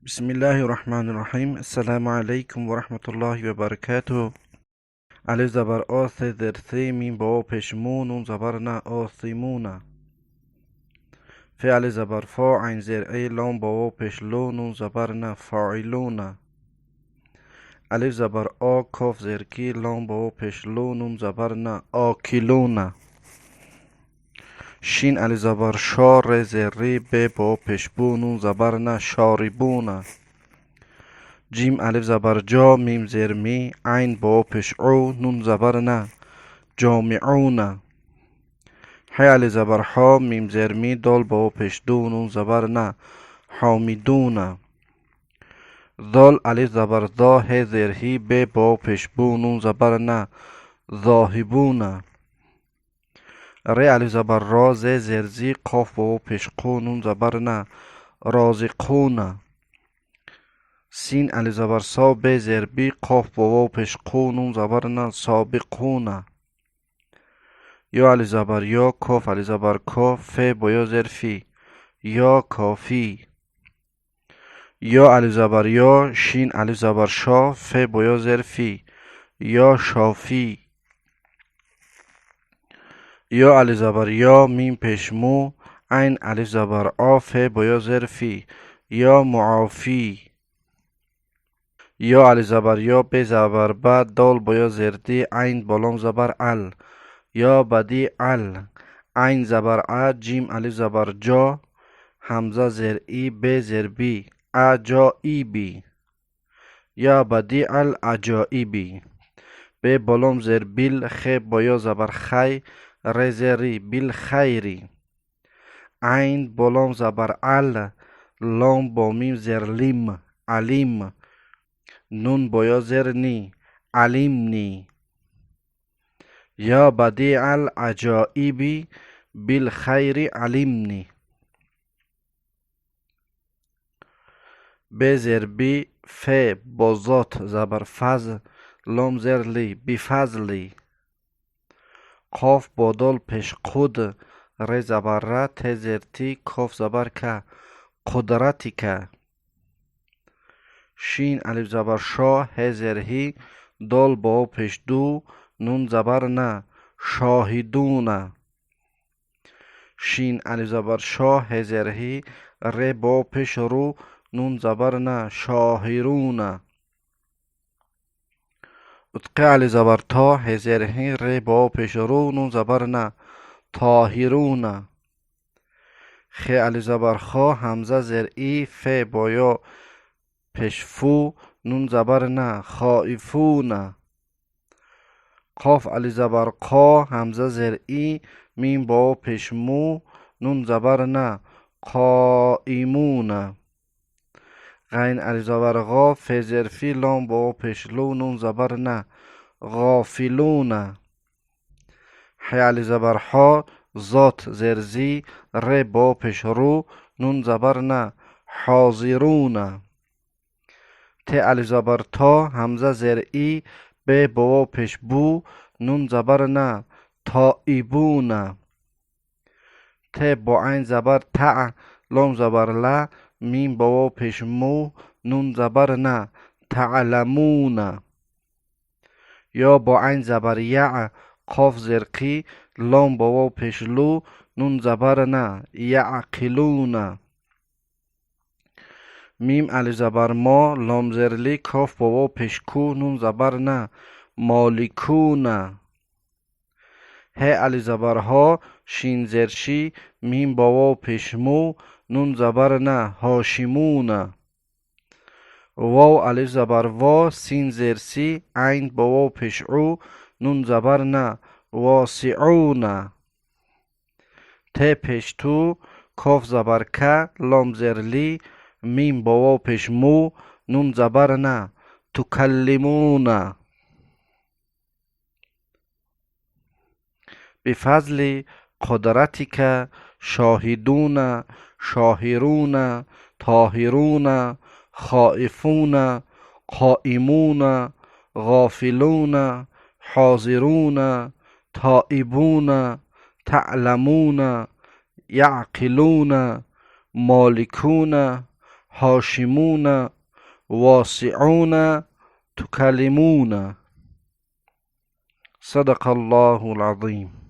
Бисмиллаҳи рраҳмани рраҳим. Ассалому алайкум ва раҳматуллоҳи ва баракатуҳ. Алиф забар о, се зер си, мим ба о пеш му, нун забар на, осимуна. Фе алиф забар фо, айн зер э, лом ба о пеш лу, нун забар на, фоилуна. Алиф забар о, коф зер ки, лом ба о пеш лу, нун забар на, окилуна. Шин алиф забар шо, ре зер ри, бе ба о пеш бу, нун забар на, шорибуна. Ҷим алиф забар ҷо, мим зер ми, айн ба о пеш ӯ, нун забар на, ҷомиуна. Ҳе алиф забар ҳо, мим зер ми, дол ба о пеш ду, нун забар на, ҳомидуна. Зол алиф забар зо, ҳе зер ҳи, бе ба о пеш бу, нун забар на, зоҳибуна. Ре алиф забар ро, зе зер зи, қоф ба о пеш қу, нун забар на, розиқуна. Син алиф забар со, бе зер би, қоф ба о пеш қу, нун забар на, собиқуна. Ё алиф забар ё, коф алиф забар ко, фе бо ё зер фи, ё кофӣ. Ё алиф забар ё, шин алиф забар шо, фе бо ё зер фи, ё шофӣ. Ё алиф забар ё, мим пеш му, айн алиф забар о, фе бо ё зер фи, ё муофӣ. Ё алиф забар ё, бе забар ба, дол бо ё зер ди, айн бо лом забар ал, ё бадӣ ал. Айн забар а, ҷим алиф забар ҷо, ҳамза зер и, бе зер би, аҷоиби. Ё бадӣ ал аҷоиби. Бе бо лом зер бил, хе бо ё забар хай, ре зер ри, билхайри. Айн бо лом забар ал, лом бо мим зер лим, алим. Нун бо ё зер ни, алимни. Ё бадӣ ал аҷоиби билхайри алимни. Бе зер би, фе бо зот забар фаз, лом зер ли, бифазли. Қоф бо дол пеш қуд, ре забар ра, те зер ти, коф забар ка, қудратика. Шин алиф забар шо, ҳе зер ҳи, дол бо о пеш ду, нун забар на, шоҳидуна. Шин алиф забар шо, ҳе зер ҳи, ре бо о пеш ру, нун забар на, шоҳируна. Утқи алиф забар то, ҳе зер ҳи, ре бо о пеш ру, нун забар на, тоҳируна. Хе алиф забар хо, ҳамза зер и, фе бо ё пеш фу, нун забар на, хоифуна. Қоф алиф забар қо, ҳамза зер и, мим бо о пеш му, нун забар на, қоимуна. Ғайн алиф забар ғо, фе зер фи, лом бо о пеш лу, нун забар на, ғофилуна. Ҳе алиф забар ҳо, зот зер зи, ре бо о пеш ру, нун забар на, ҳозируна. Те алиф забар то, ҳамза зер и, бе бо о пеш бу, нун забар на, тоибуна. Те бо айн забар та, лом забар ла, мим бо о пеш му, нун забар на, таъламуна. Ё бо айн забар я, қоф зер қи, лом бо о пеш лу, нун забар на, яъқилуна. Мим алиф забар мо, лом зер ли, коф бо о пеш ку, нун забар на, моликуна. Ҳе алиф забар ҳо, шин зер ши, мим бо о пеш му, нун забар на, ҳошимуна. Вов алиф забар во, син зер си, айн бо о пеш ӯ, нун забар на, восиуна. Те пеш ту, коф забар ка, лом зер ли, мим бо о пеш му, нун забар на, тукаллимуна. Бифазли қудратика шоҳидуна, шоҳируна, тоҳируна, хоифуна, қоимуна, ғофилуна, ҳозируна, тоибуна, таъламуна, яъқилуна, моликуна, Ҳошимуна, восиуна, тукаллимуна. Садақа Аллоҳу алазим.